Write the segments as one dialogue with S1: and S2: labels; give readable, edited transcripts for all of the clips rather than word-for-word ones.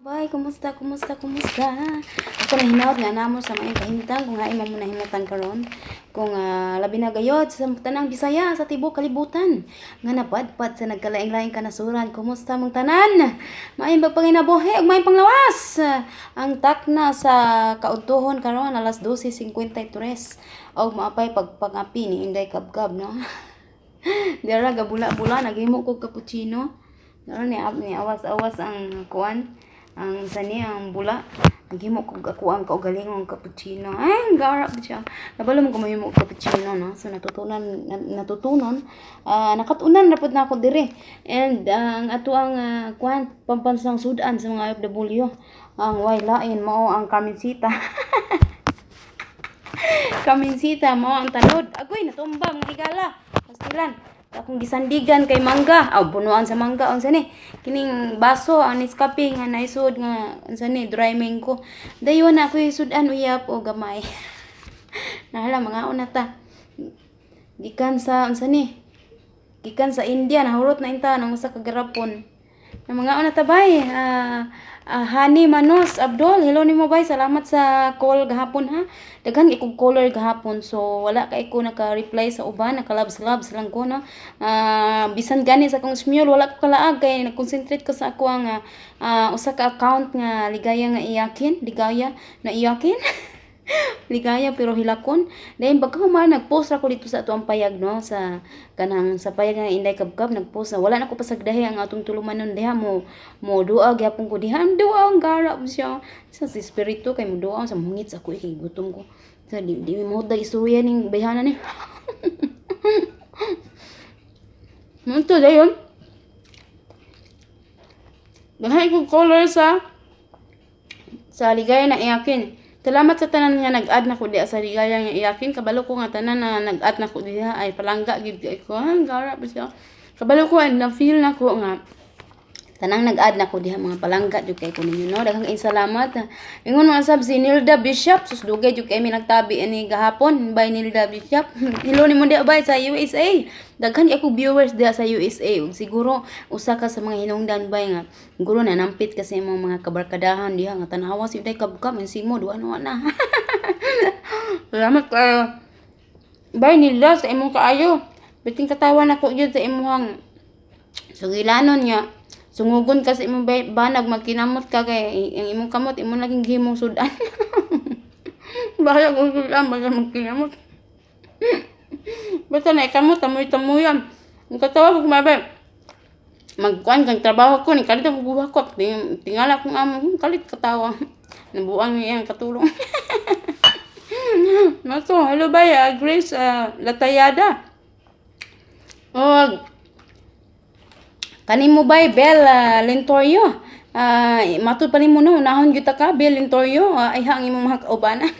S1: Bay, kumusta, kumusta, kumusta? Ako na hinaot nga namo sa mga kahimtang kung hain man mo nahimutang karon. Kung labi na gayod sa tanang Bisaya sa tibuok kalibutan nga napadpad sa nagkalaing-laing kanasuran. Kumusta mong tanan? Maayong pagpanginabuhi ug maayong panglawas. Ang takna sa kaudtuhon karon alas 12:53 og maapay pagpangapi ni Inday Kabkab, no. Dira gabula-bula, naghimo kog cappuccino. Dara ni awas-awas ang kuan, ang sani, ang bula. Naghimo kog ako ang kaugalingong cappuccino. Ay, ang gara ba siya. Nabalo mo ko mahimo og cappuccino, no? So natutunan natutunon, nakatunan na pud nako dire. And ang ato ang kuan, pambansang sudan sa mga OFW. Ang way lain, mao ang Carmencita. Carmencita mao ang tanod. Agoy, natumba mga higala. Pastilan. Akong gisandigan kay mangga. Aw, punuan sa mangga unsa ni? Kining baso ang Nescafe nga naisod nga unsa ni, dry mango. Dayon na ako sudan uyap o gamay. Nahala mga una ta. Gikan sa unsa ni? Gikan sa India, nahurot na inta nang usa ka garapon. Na mga una ta, bay. Hani Manos Abdul, hello nimo, bay. Salamat sa call gahapon, ha. Daghan kay kog caller gahapon, so wala kay ko naka-reply sa uban, naka-labs-labs lang ko, no. Bisan gani sa akong smule wala ko kalaag kay nag-concentrate ko sa ako ang usa ka account nga Ligaya nga iyakin, Ligaya na iyakin. Ligaya pero hilakon. Dayon pagkahuman nag-post ra ko dito sa ato ang payag, no, sa kanang sa payag nga Inday Kabkab nag-post na wala na ko pasagdahi ang atong tulumanon diha, mo mo duha gyapon ko diha. Ang duha, ang gara siya sa si espiritu kay mo duha sa mungit sa ako kay gutom ko. Sa di, di mo dag istorya ning bayhana ni. Mo to dayon. Daghan kong caller sa Ligaya na iyakin. Salamat sa tanan nga nag-add na ko diha sa Ligaya nga iyakin. Kabalo ko nga tanan na nag-add na ko diha ay palangga gid kay ko. Ang gara ba siya. Kabalo ko and na-feel na ko nga tanang nag-add na ko diha mga palangga jud kay ko ninyo, no. Daghang kayong salamat. Ingon man sab si Nilda Bishop, sus, dugay jud kay mi nagtabi ani gahapon. Bay Nilda Bishop. Hello nimo diha, bay, sa USA. Daghan kay ko viewers diha sa USA ug siguro usa ka sa mga hinungdan, bay, nga siguro nanampit kasi imong mga kabarkadahan diha nga tan-awa si Inday Kabkab simo duha na. Salamat kayo. Bay Nilda sa imong kaayo. Biting katawa na ko gyud sa imong sugilanon nga sungugon ka sa imong banag, magkinamot ka kay ang imong kamot imo laging gihimong sudan. Bahayag og sudan basta magkinamot. Basta na ikamot tamoy-tamoyan. Ang katawa ko mabay. Magkuan kang trabaho ko ni kalit ako buha ko. Tingala kong amo kalit katawa. Nabuang niya ang katulong. Mato, hello bay, Grace Latayada. Og kanimo bay Bel Lentorio. Matud pa nimo, no, unahon gyud ta ka, Bel Lentorio, ay ang imong mga kaubanan.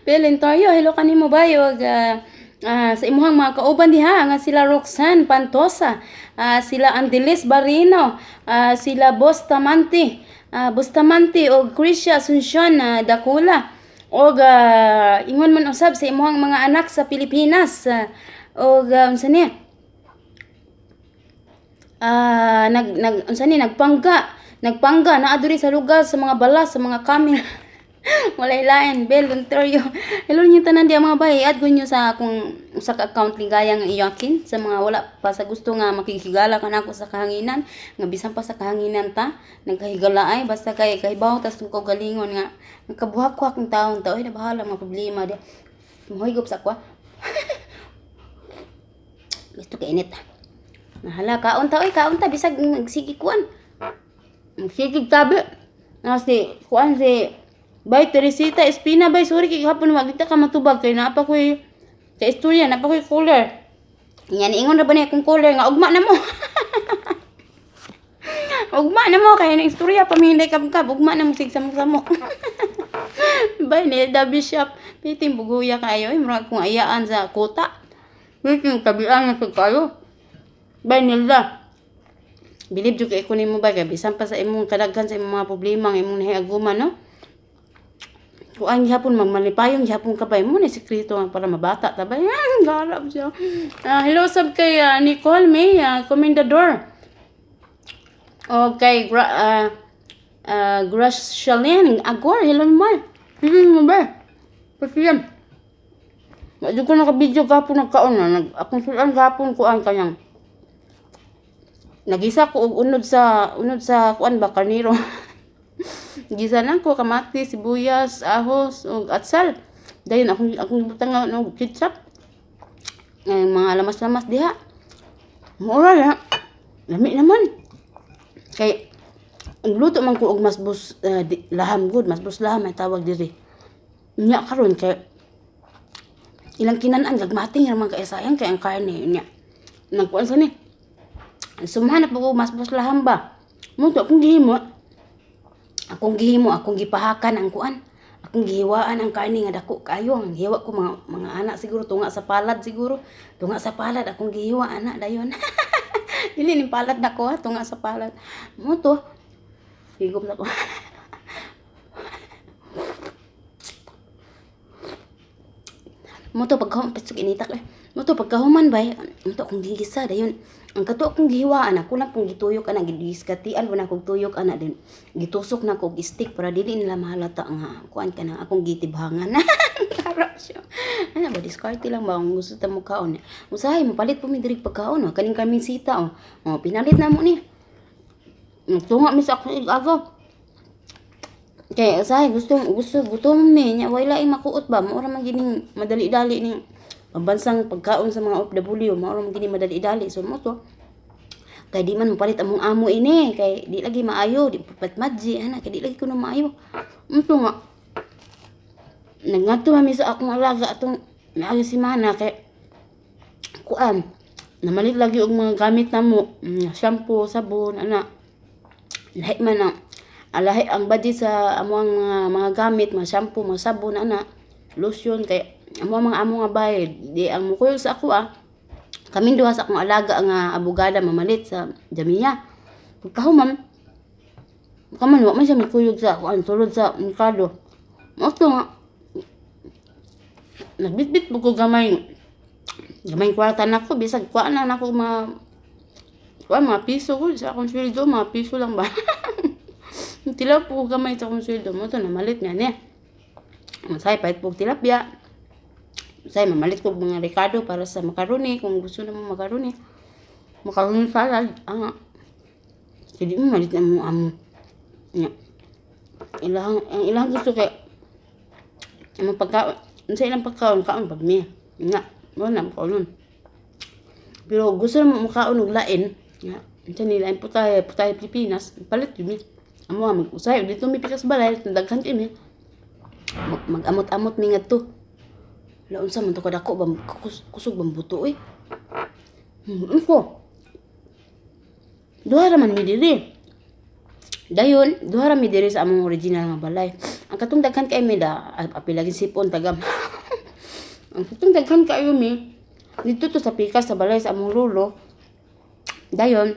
S1: Bel Lentorio, hello kanimo, bay, og sa imuhang mga kauban diha nga sila Roxanne Pantosa, sila Andelis Barino, sila Bustamante, Bustamante og Crisha Asuncion Dakula. Og ingon man usab sa imuhang mga anak sa Pilipinas, og unsa niya? Nag nag unsa ni, nagpangga, nagpangga naa diri sa lugar sa mga balas sa mga camel. Walay lain, Bel Ontario. Hello niyo tanan diya, mga bay. Add ko niyo sa akong usa ka account Ligaya nga iyakin sa mga wala pa sa gusto nga makihigala kanako sa kahanginan nga bisan pa sa kahanginan ta nagkahigala ay basta kay kahibaw tas tungkol galingon nga nagkabuhak-buhak ang taon ta, oy, na bahala mga problema di mohigop sa ako. Gusto kay init. Nahala, kaon ta oy, kaon ta bisag magsige kuan. Magsige tabi. Na si kuan, si Bay Teresita Espina, bay, sorry kay gahapon wa kita ka matubag kay naa pa koy sa istorya, naa pa koy caller. Yan ingon ra ba niya akong caller nga ugma na mo. Ugma na mo kay nang istorya pa mi Inday Kabkab, ugma na mo sig samok-samok. Bay Nilda Bishop, piting buguya kayo, ay murag kong ayaan sa kota. Piting tabian na sa kayo. Bay Nilda. Bilib jud kay ko nimo, bay, kay bisan pa sa imong kadaghan sa imong mga problema nga imong nahiaguman, no. Kuan gihapon, magmalipayon gihapon ka, bay, mo ni sekreto nga para mabata ta, bay. Ah, garab siya. Hello sab kay Nicole May Comendador. Okay, Gracialin Agor, hello Mar. Ba? Pasiyan. Wa jud ko naka-video gahapon nagkaon na. Akong sudan gahapon kuan kanyang. Nagisa ko og unod sa kuan ba, karniro. Gisa na ko kamatis, sibuyas, ahos ug atsal. Dayon akong gibutangan og ketchup. Ang mga lamas-lamas diha. Mura na. Lami naman. Kay ang luto man ko og masbus di, laham gud, masbus laham ay tawag diri. Nya karon kay ilang kinan-an gagmating ra man kay sayang kay ang karne nya. Nagkuan sa ni. Sumhan na po ko masbus laham ba. Mo to akong gihimo, akong gipahakan ang kuan. Akong gihiwaan ang karne nga dako kaayo. Ang hiwa ko mga anak siguro tunga sa palad siguro. Tunga sa palad akong gihiwa ana dayon. Dili ning palad nako ha, tunga sa palad. Mo to. Higop na ko. Mo to pagka pasok initak eh. Mo to pagkahuman bay, mo to akong gigisa dayon. Ang kato akong gihiwaan ako lang pong gituyok ana, gidiskatian po na akong tuyok ana din. Gitusok na ko og stick para dili nila mahalata nga kuan ka na akong gitibhangan. Harap siya. Ana ba, diskarte lang ba ang gusto ta mo kaon. Usahay mapalit po mi diri pagkaon oh. Kaning kaming sita oh. Oh, pinalit na mo ni. Tunga mi sa akong agaw. Kay usahay gusto gusto gutom mi nya way laing makuot ba, mao ra man gining madali-dali ning pambansang pagkaon sa mga OFW, mao ra man gini madali-dali, so mo to. Kay di man mapalit among amo ini kay di lagi maayo, di papalit madji ana kay di lagi kuno maayo. Unto nga nagngadto man mi sa akong alaga atong naagi semana kay kuan namalit lagi og mga gamit namo, shampoo, sabon ana. Lahi man ang alahi ang budget sa among mga gamit, mga shampoo, mga sabon ana, lotion kay amo ang mga amo nga bayad di ang mukuyog sa ako ah. Kaming duha sa akong alaga nga abogada mamalit sa Jamia. Pagkahuman, kaman wa man siya mikuyog sa kuan sulod sa merkado. Mao to nga nagbitbit po ko gamay gamay kwarta nako, bisag kuan na nako mga kuan mga piso ko sa akong sweldo, mga piso lang ba. Tilaw po ko gamay sa akong sweldo mo to namalit niya niya. Masay pahit po tilapia. Masay mamalit ko mga rekado para sa macaroni kung gusto na mo macaroni. Macaroni salad. Ah. Sige mo malit na mo amo. Nya. Ilang ang ilang gusto kay ang pagkaon, sa ilang pagkaon kaon pag mi. Nga, mo na kaon. Pero gusto na mo makaon og lain. Nga, unsa ni lain putahe, putahe Pilipinas, palit yun mi. Amo mag-usay dito mi pikas balay, daghan kay mi. Mag-amot-amot mi ngadto. La unsa man to kadako ba, kusog bang buto eh. Ko. Duha ra man mi diri. Dayon, duha ra mi diri sa among original nga balay. Ang katong daghan kay mi da, apil lagi sipon tagam. Ang katong daghan kayo mi dito to sa pikas sa balay sa among lolo. Dayon,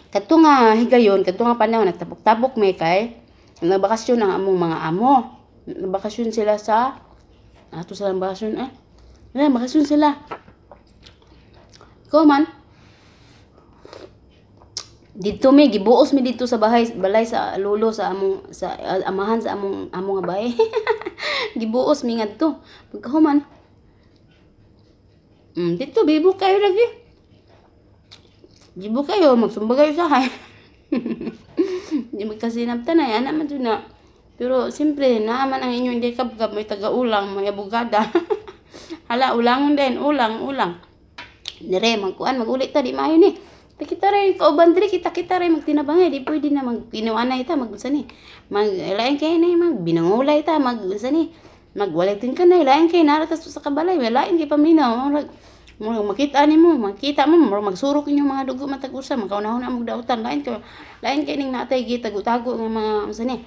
S1: kadto nga higayon, kadto nga panahon nagtabok-tabok mi kay nagbakasyon ang among mga amo. Nagbakasyon sila sa ato sa bakasyon eh. Wala, bakasyon sila. Ikaw man. Dito mi gibuos mi dito sa bahay balay sa lolo sa among sa amahan sa among amo nga bahay. Gibuos mi ngadto. Pagkahuman. Dito bibo kayo lagi. Bibo kayo magsumba kayo sa hay. Di magkasinabtan na ana man jud na. Pero siyempre naaman ang inyong hindi kabkab, may taga-ulang, may abogada. Hala, ulangon din, ulang, ulang. Dire, magkuan, magulit ta, di maayo ni. Kita rin, kauban diri, kita-kita rin, magtinabangay, di pwede na magkinuanay ta, mag ni. Mag, lain kay ni, mag binangulay ta, mag ni. Magwalitin ka na, lain kay nara ta sa kabalay, lain kay paminaw. Murag, murag makita nimo, makita mo, murag magsurok inyo mga dugo matag usa, makaunahon na og dautan, lain kay ning natay gitago-tago nga mga unsa ni.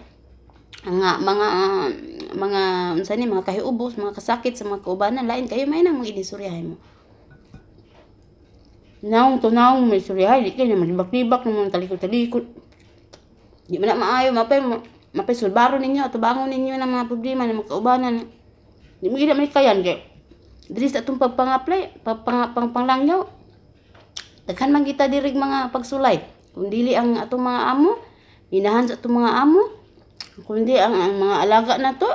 S1: Nga mga unsa ni mga kahiubos, mga kasakit sa mga kaubanan, lain kayo may nang mga inistoryahay mo. Naong to naong may istoryahay, di kayo na malibak-libak ng mga talikod-talikod. Di man na maayo, mapay sulbaro ninyo, tubangon ninyo ng mga problema ng mga kaubanan. Di mo gina malikayan kay diri sa atong pagpang-apply, pagpang pangpanglangyaw. Daghan man kita diri mga pagsulay. Kung dili ang atong mga amo, inahan sa atong mga amo, kundi ang mga alaga nato.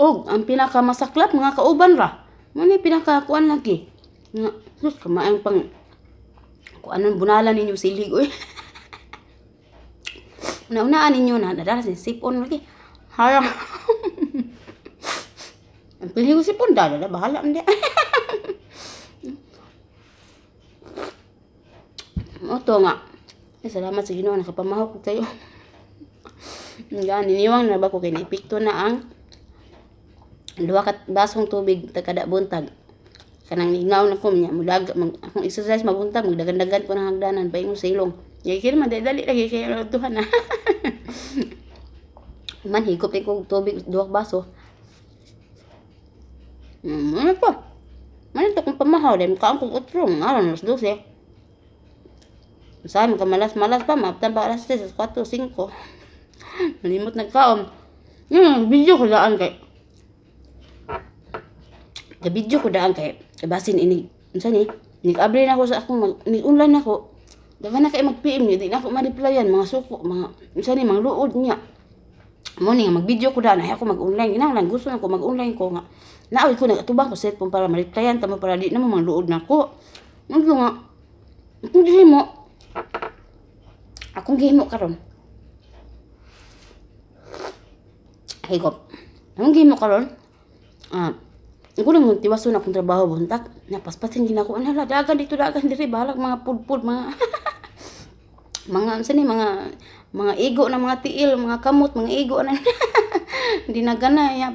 S1: Og ang pinakamasaklap, mga kauban ra. Mo ni pinakakuan lagi. Nga, sus, kamaang pang kung anong bunalan ninyo silig oy. Una-unaan ninyo na nadala si sipon lagi. Harang. Ang pili ko sipon dala, bahala man di. Mo to nga. Ay, salamat sa Ginoo, nakapamahok ko kayo. Gani niwang na ba ko kay naepekto na ang duha ka basong tubig ta kada buntag. Kanang ingaw na ko niya mudag mag, akong exercise mabuntag, magdagan-dagan ko ng hagdanan paingon sa ilong. Yay kini man dali lagi kay duha na. Man higop ko tubig duha ka baso. Ano pa? Man ito kung pamahaw dahil makaon kong utro aron alas 12. Usahay magkamalas-malas pa, maabtan pa alas 3, alas 4, 5. Malimot nagkaon. Video ko daan kay. Video ko daan kay basin ini. Unsa ni? Nig-abri na ako sa akong mag, nig-online ako. Daghan na kay mag-PM niya, di na ako ma-replyan, mga suko, mga unsa ni, mga luod niya. Mo ni nga mag-video ko daan, ay ako mag-online. Kinahanglan gusto na ko mag-online ko nga. Naawit ko nag-atubang ko cellphone para ma-replyan tamo para di na mo mga luod na ako. Ano nga? Akong gihimo. Akong gihimo karon. Higop. Akong gihimo karon. Ako lang tiwason akong trabaho buntag. Napaspasin gina ko ana dagan dito, dagan diri, bahalag mga pudpud, mga mga unsa ni, mga igo na mga tiil, mga kamot, mga igo na. Di na gana ya.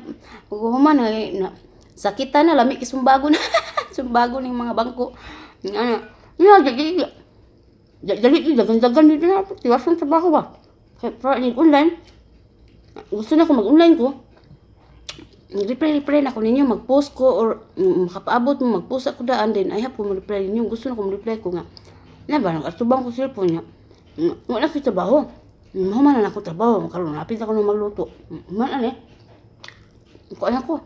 S1: Ug human ay na, sakitan na lami kisumbago na. Sumbago ning mga bangko. Ana, nya dali dali dagan-dagan dito na tiwason trabaho ba. Kay para ni online. Gusto na ko mag-online ko. Reply na ko ninyo, mag-post ko or makapaabot mo, mag-post ako daan din. Ay, ko mo-reply ninyo. Gusto na ko mo-reply ko nga. Na ba, nag-atubang ko cellphone niya. Wala ko trabaho. Human na ako trabaho. Karon napit ako nang magluto. Human na eh. Kuan ako.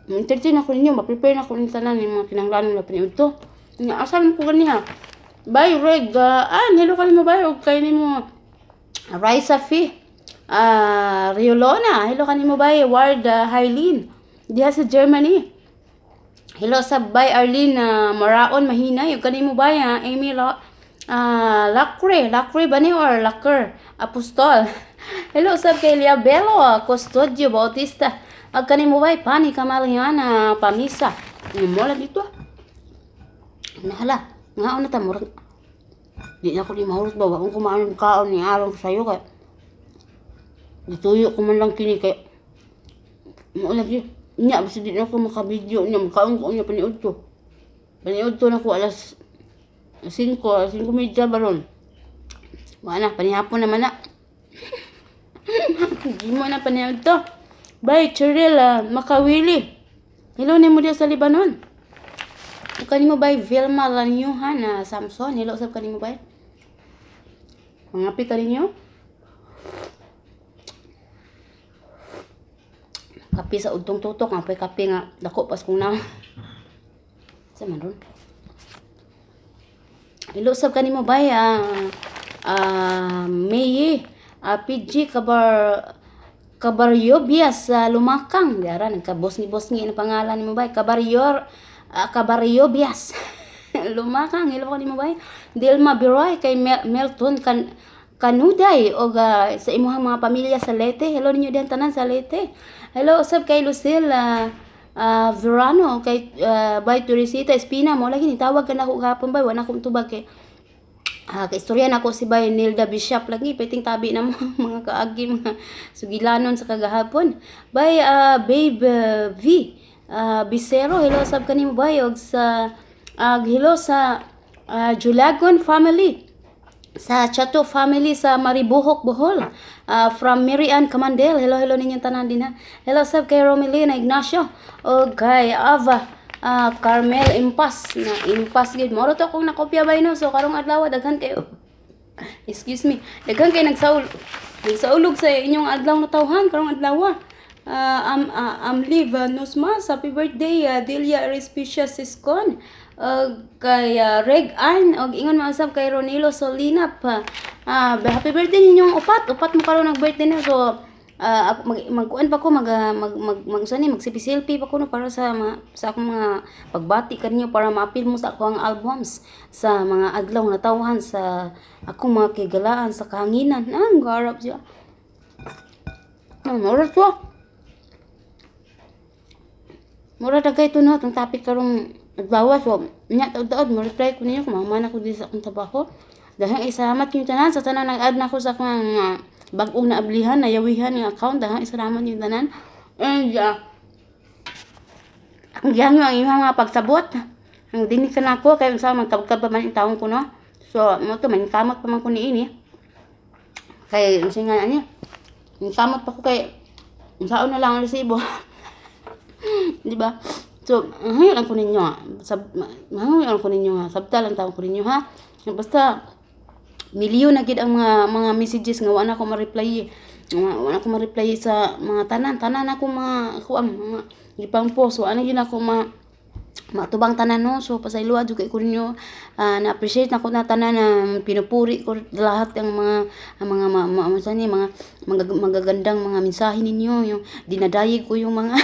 S1: Entertain ako ninyo. Ma-prepare na ako ng tanan yung mga kinahanglanon na paniud to. Nga, asan ko ganiha? Bye, Reg. Hello ka nimo, bye. Og kay nimo. Raisa Fee. Riolona. Hello kanimo bay, Ward Hailin. Diha sa Germany. Hello sa bay Arlene Maraon Mahinay. Ug kanimo bay Amy Lacre, Lacre ba ni or Lacre Apostol. Hello sab kay Liabelo Custodio Bautista. Ag kanimo bay Pani Kamaliana Pamisa. Mo dito. Nahala, ngaon na ta murag di na ko di mahurot ba wa kung kumaon kaon ni aron ko sayo kay gituyo ko man lang kini kay mo lagi nya basta di na ko maka-video nya makaon ko nya paniud to. Paniud to na ko alas 5, alas 5:30 baron. Wala na, panihapon naman na. Di mo na paniud to. Bye, Cheryl, Makawili. Hello nimo diya sa Lebanon. Kanimo bay Vilma Lanyuhan na Samson. Hello sab kanimo bay. Mangapit ninyo. Kape sa udtong tutok, ang kape nga dako pas kung na. Sa man ron? Hello sab kanimo bay May PG Kabaryobias sa Lumakang. Diara nagka-bosni-bosni ang pangalan nimo bay. Kabaryobias. Lumakang, hello kanimo bay. Dilma Biroy kay Melton Kanuday og sa imuhang mga pamilya sa Leyte. Hello ninyo diyan tanan sa Leyte. Hello usab kay Lucille Verano kay bay Teresita Espina mo lagi nitawag ka nako gahapon bay, wala akong tubag kay kaistorya nako si bay Nilda Bishop lagi piting tabi na mo mga kaagi mga sugilanon sa kagahapon. Bay Babe V Bisero, hello sab kanimo bay og sa hello sa Julagon family, sa Chato family sa Maribuhok, Bohol. From Mary Ann Camandel. Hello, hello ninyong tanan din ha. Hello sab kay Romelina Ignacio o kay Ava Carmel Impas na Impas gid. Moro to akong nakopya bay no. So karong adlaw daghan kayo. Excuse me. Daghan kay nagsaulog sa inyong adlaw na tawhan karong adlaw. Am Liv Nusmas, happy birthday, Delia Respicia Siscon. Og kay Reg Arn, og ingon man kay Ronilo Solinap. Happy birthday ninyong upat. Upat mo karon nag birthday na, so mag magkuan pa ko, mag ah, mag mag mag ni magselfie pa ko, no, para sa mga, sa akong mga pagbati kaninyo, para maapil mo sa akong albums sa mga adlaw nga natawhan sa akong mga kigalaan sa kahanginan. Ah, ang garap siya. Oras ko. Mura dagay to, no, itong topic karong adlaw. So, nya taud-taud mo reply ko ninyo kung mahuman ako diri sa akong trabaho. Dahil salamat yung tanan sa tanan nag-add na ako sa akong bag-ong naablihan, nayawihan nga account. Dahil salamat yung tanan. And ang gihango ang inyong mga pagsabot. Ang dinig ka na ako, kaya sa magkabkab pa man yung taong ko, no. So, mo to, kamot pa man ko niini. Kay, unsa nga ani? Kamot pa ko kay, saon na lang ang resibo. Di ba? So, hangayon lang ko ninyo ha. Hangayon lang ko ninyo ha. Sabta lang taon ko ninyo ha. Basta, milyon na gid ang mga messages nga wa na ko ma-reply. Wa na ko ma-reply sa mga tanan, tanan ako mga kuan, mga gipang post, wa na gyud ako matubang tanan, no. So pasayloa jud kay ko ninyo, na appreciate nako na tanan na pinupuri ko lahat ang mga ma, ma, ma, ni mga magagandang mga mensahe ninyo, yung dinadayeg ko, yung mga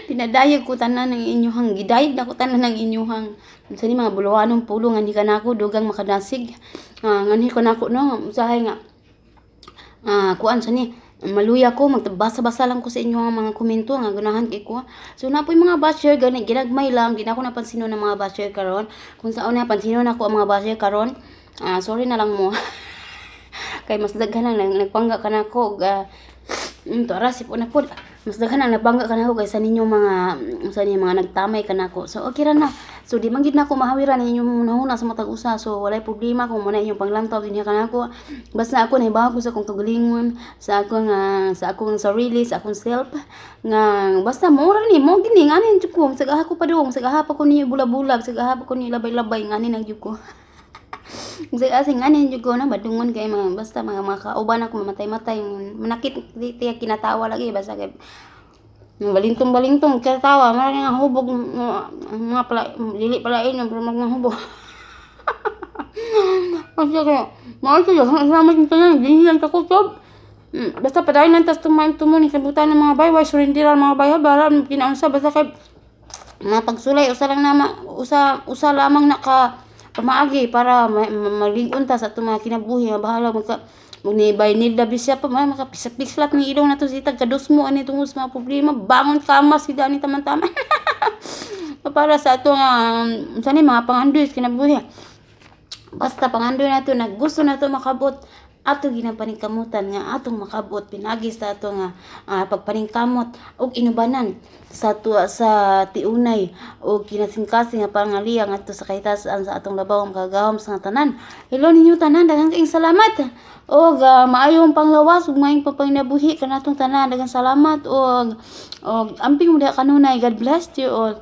S1: dinadayeg ko tanan ng inyuhang gidayeg nako tanan ng inyuhang unsa ni mga buluhanong pulong nga ka nako dugang makadasig, nganhi ko nako, no. Usahay nga kuan sa ni maluya ko, magbasa-basa lang ko sa inyo ang mga komento nga ganahan kay ko. So na po'y mga basher gani, ginagmay lang, di na ako napansino ng mga basher karon. Kung sa una pansino na ako ang mga basher karon, sorry na lang mo. Kay mas daghan ang nagpangga ka nako, tuara si po na pod. Mas daghan ang nagpangga ka nako kaysa ninyong mga sa ni mga nagtamay ka nako. So okay ra na. So di man gid nako mahawiran inyong hunahuna sa matag usa. So walay problema kung muna inyong panglantaw dinhi kanako. Basta ako nahibaw ko sa akong kagalingon, sa akong sarili, sa akong self nga basta mo ra ni mo gini nganin jud ko. Sagaha ko padung, sagaha pa ko ninyo bula-bula, sagaha pa ko ninyo labay-labay, nganin ang jud ko. Kasi nganin jud ko na madungon kay mga basta mga makauban ako mamatay-matay manakit di tiya kinatawa lagi, basta kay balintong-balintong kinatawa mara nga hubog mga pala dili pala inyo pero mga hubog. Kasi kaya mao siya, salamat yung tanan dinhi lang ka kutob. Basta padayon lang tas tumayon tumon sabutan ng mga bayway, surrender mga bayha bara kinaunsa, basta kay mga pagsulay usa lang nama usa usa lamang naka pamaagi para malig-on ta sa atong mga kinabuhi nga bahala magka ni by Nilda Bisya pa man makapisat-pislat ng ilong nato sitag kadusmo ani tungod sa mga problema, bangon kama si dani taman-taman para sa atong sa ni mga pangandoy sa kinabuhi. Basta pangandoy nato na gusto nato makabot, ato ginapaningkamutan nga atong makabot pinagi sa ato nga pagpaningkamot ug inubanan sa tuwa sa tiunay ug kinasingkasing nga pangaliya ngadto sa kahitasan sa atong labaw ang makagagahom sa tanan. Hello ninyo tanan, daghang kaayong salamat ug maayong panglawas ug maayong pagpanginabuhi kanatong tanan. Daghang salamat ug amping mo diha kanunay. God bless you all.